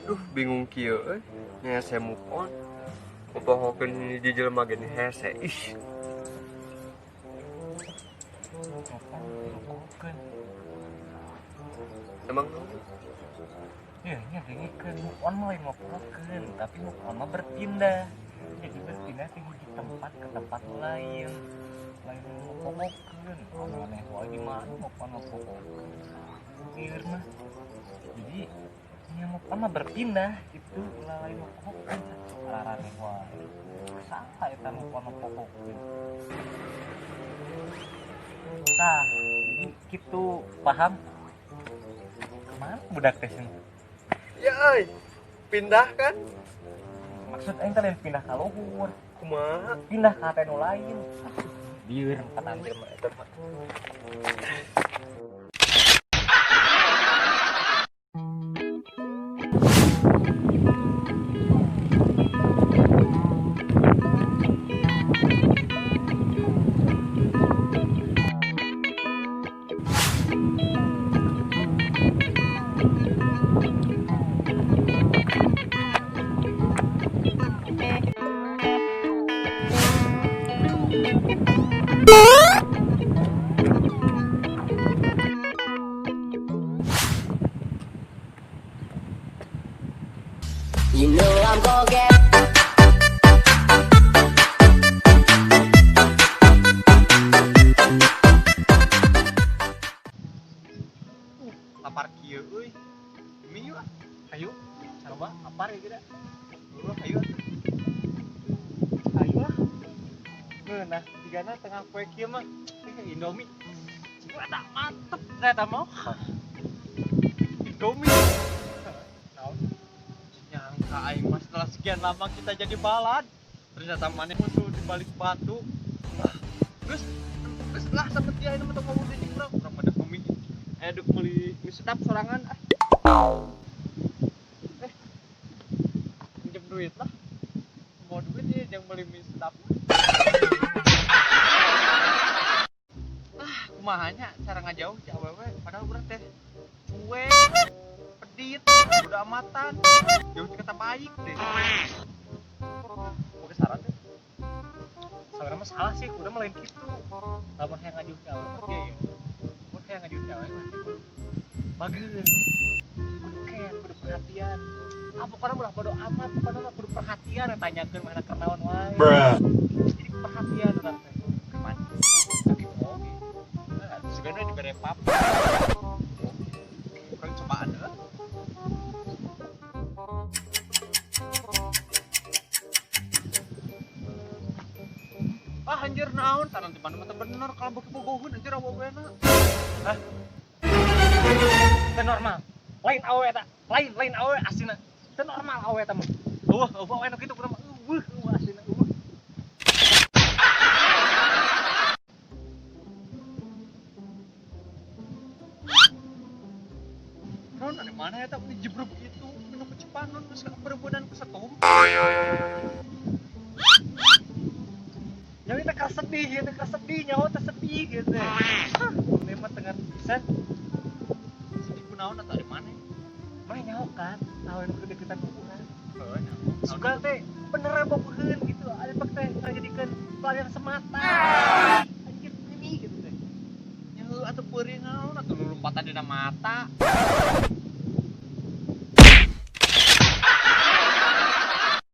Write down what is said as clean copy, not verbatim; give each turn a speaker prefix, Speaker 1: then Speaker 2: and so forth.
Speaker 1: Duh, bingung kieu euy. Nya saya move on. Popohokeun hiji jelema ge hese. Ih.
Speaker 2: Popohokeun.
Speaker 1: Emang
Speaker 2: ya nya dengekeun move on mah lain mopohokeun, tapi move on mah berpindah. Jadi berpindah ke hiji tempat ke tempat lain. Lain mopohokeun. Aneh wae di mana move on mopohokeun. Lieur mah. Jadi nya move on mah berpindah gitu, ulah lain mopohokeun. Araraneh wae. Saha eta move on mopohokeun. Tah, jadi gitu, paham? Kemana budak teh sih?
Speaker 1: Ya euy. Pindah kan?
Speaker 2: Maksud aing teh lain pindah ka luhur,
Speaker 1: Kumaha?
Speaker 2: Pindah ka hate nu lain. Lieur kata jelema eta mah.
Speaker 3: You know I'm gonna get.
Speaker 1: Lapar kieu euy. Mie yuk ah.
Speaker 2: Ayo, coba lapar ya kita.
Speaker 1: Eueuh, ayo.
Speaker 2: Ayo lah.
Speaker 1: Nah, tigana tengah poe kieu mah Indomie.
Speaker 2: Eta mantep eta mah.
Speaker 1: Indomie.
Speaker 2: Naon?
Speaker 1: Nyangka aing mah setelah sekian lama kita jadi balad. Ternyata maneh musuh di balik batu. Ah, geus geus lah sampe dia ini mah tong ngomong deui urang. Urang pada mie. Duk meuli mie sedap sorangan ah. Eh. Pinjem duit lah. Mau duit ya yang beli mie sedap. Ah, kumaha nya cara ngajauh si awewe padahal urang teh cuek, pedit, udah amatan. Jauh kata baik deh. Mau saran deh.
Speaker 2: Sebenarnya mah salah sih, udah mah lain kitu. Lamun hayang ngajauh ka awewe mah kieu ya. Mun hayang ngajauh ka awewe mah bager. Kudu care, kudu perhatian. Ah, pokoknya ulah bodo amat, pokoknya mah kudu perhatian, tanyakeun mana keur naon wae. Jadi perhatian urang teh.
Speaker 1: Kemana?
Speaker 2: Tapi oge.
Speaker 1: Nah, sebenarnya dibere pap. Kurang cobaan heuh. Ah anjir naon taran di mana mah teu bener kalau beuki bogoheun anjir awewena.
Speaker 2: Hah? Teu normal. Lain awewe eta, lain lain awewe aslina. Teu normal awewe eta mah. Eueuh, eueuh awewe nu kitu kudu mah eueuh, eueuh aslina eueuh.
Speaker 1: Naon ane mana eta meni jebrug itu meni kecepanon terus ka perebutan ku setum.
Speaker 2: Nyawa teh keur sedih gitu, keur sedih, nyawa teh sedih gitu. Hah, ini mah tengah pisan.
Speaker 1: Sedih kunaon atau di mana?
Speaker 2: Mah nyaho kan, awewe nu deketan ku urang.
Speaker 1: Heuh, nyaho.
Speaker 2: Suka teh beneran bogoheun gitu, ada pak teh ngajadikeun pelayan semata. Anjir ini gitu teh.
Speaker 1: Nya heuh atuh peurih naon atuh lulumpatan dina mata.